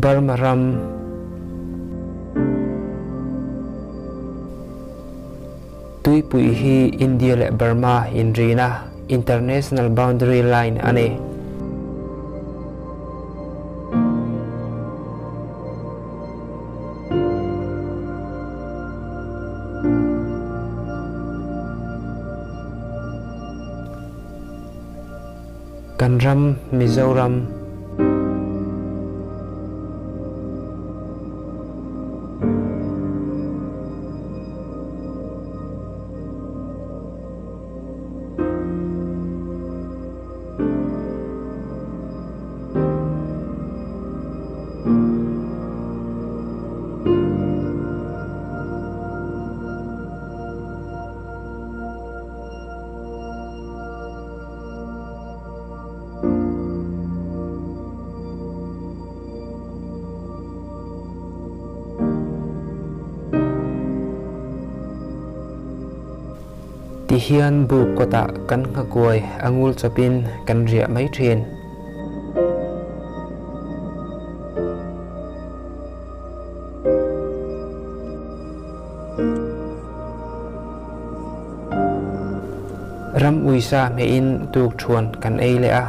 Burma ram. Tuipui hi India leh Burma inrina, international boundary line, a ni. Kan ram Mizoram. Ti hian buk kawtah kan nghakuai a ngul chawpin kan riah mai thin. Ram uisa hmehin tukṭhuan kan ei leh a.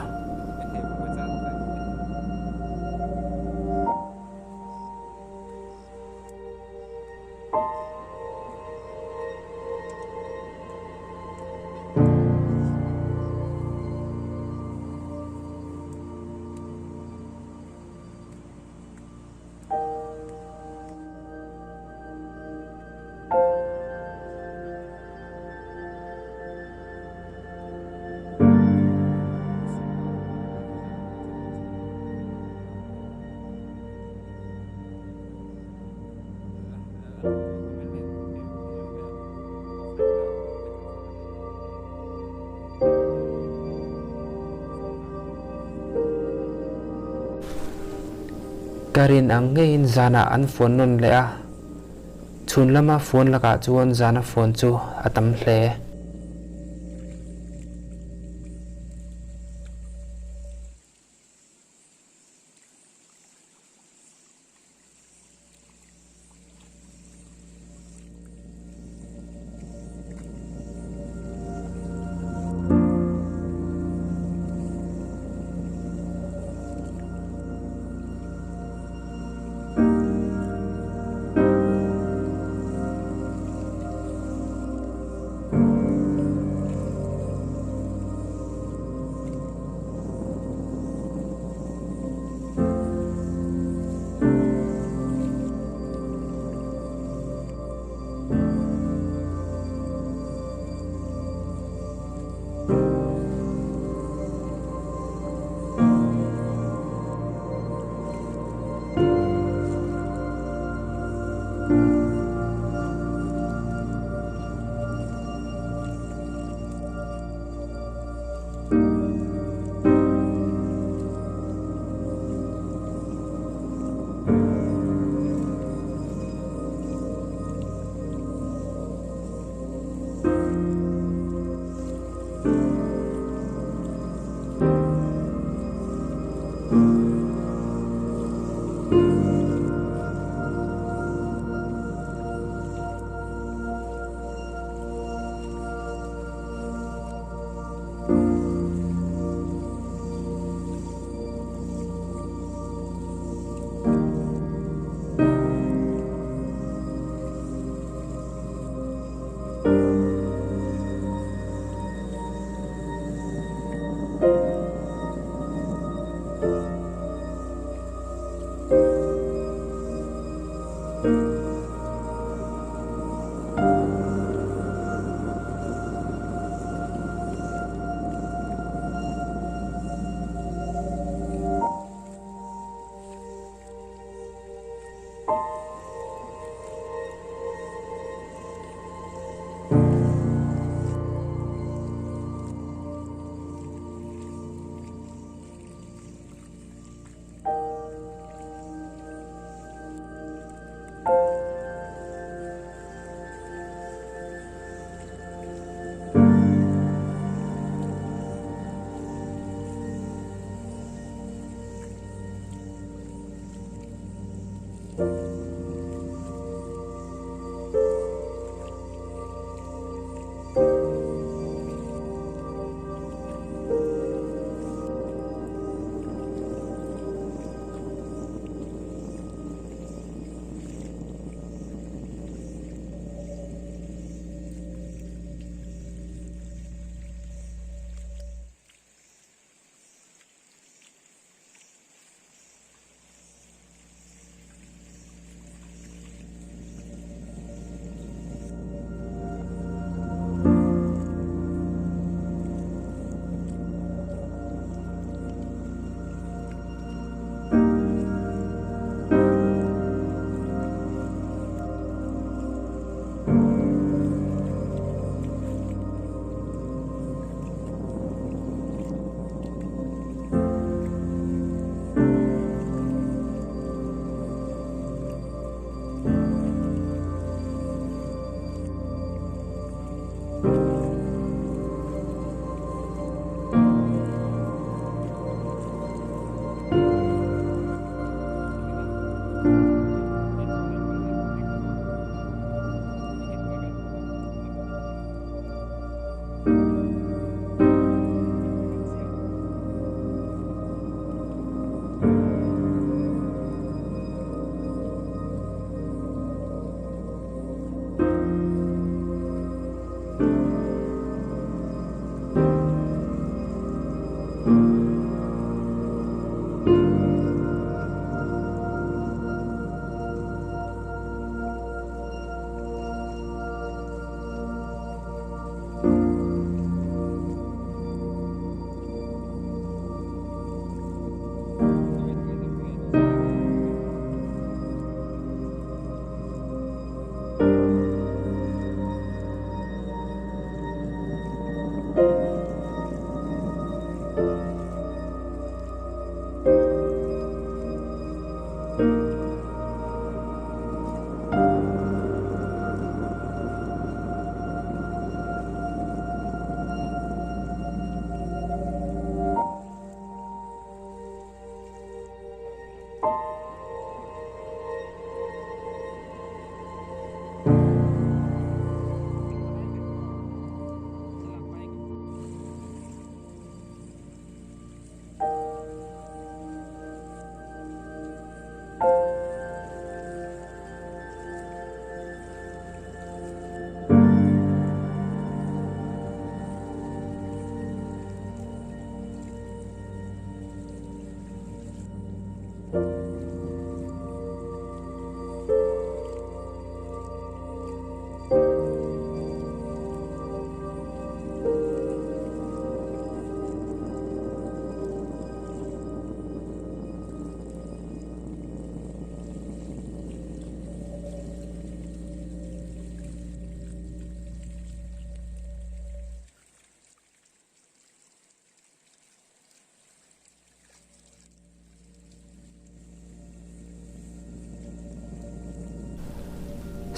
Ka rin ang ngeiin zanah an phone nawn leh a, chhun lama phone lakah chuan zana phone chu a tam hle.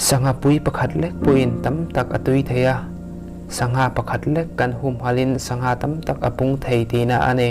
Sangha pui pakhat lek pawhin tam tak a tui thei a, sangha pakhat lek kan humhalhin sangha tam tak a pung thei tihna a ni.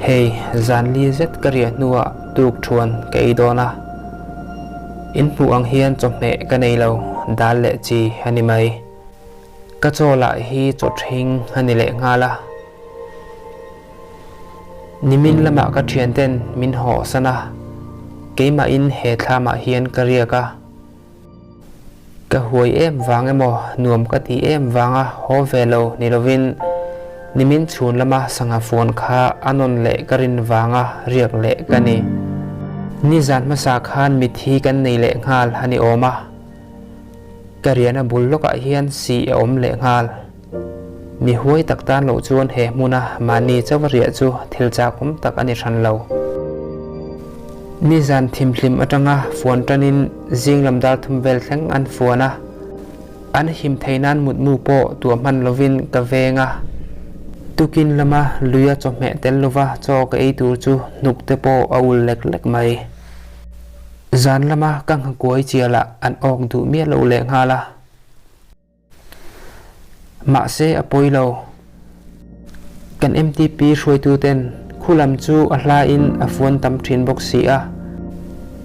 Hei, zan li zet ka riah hnuah tuk thuan ka ei dawn a. In hmuh ang hian chawhmeh ka nei lo, dal leh chi a ni mai. Ka chaw lah hi chaw ṭhing a ni leh nghal a. Nimin lamah ka ṭhianten min hawhsan a, keimahin he thlamah hian ka riak a. Ka huai em vang emaw nuam ka ti em vanga haw ve lo ni lovin nimin chhun lama sangha fuan kha a nawn leh ka rin vanga riak leh ka ni. Nizan hmasa khan mithi kan nei leh nghal a ni awm a, ka riahna bul lawkah hian sih a awm leh nghal. Mi huai tak tan loh chuan he hmuna mahni chauh riah chu thil chak awm tak a ni hran lo. Nizan thimhlim atanga fuan tanin zing lam dar thum vel thleng an fuan a, an him thei nan mutmu pawh tuah hman lovin ka veng a. Tukin lama luia chawhmeh tel lova chaw ka ei tur chu hnuk te pawh a ul lek lek mai. Zan lama ka nghakuai chialah an awk duh miah loh lehnghal a. Mahse a pawi lo. Kan MTP hruaituten khu lam chu a hlain a fuan tam thin bawk si a,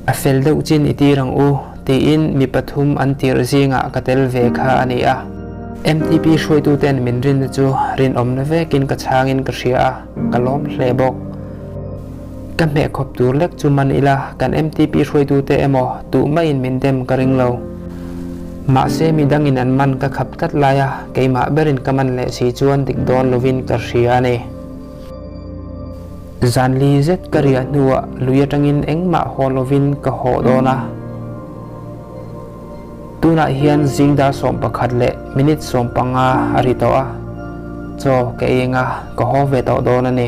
a fel deuh chin i tir ang u tiin mi pathum an tirh zingah ka tel ve kha a ni a. MTP hruaituten min rinna chu rinawmna vekin ka chhangin ka hria a, ka lawm hle bawk. Ka hmeh khawp tur lek chu man ila kan MTP hruaitute emaw tuh maiin min dem ka ring lo. Mahse midangin an man ka khap tlat lai a, keimah berin ka man leh si chuan dik dawn lovin ka hria a ni. Zanli zet ka riah hnuah lui atangin engmah haw lovin ka haw dawn a. Tunah hian zing dar 11 leh minute 15 a ri tawh a, chaw ka eng a, ka haw ve tawh dawn a ni.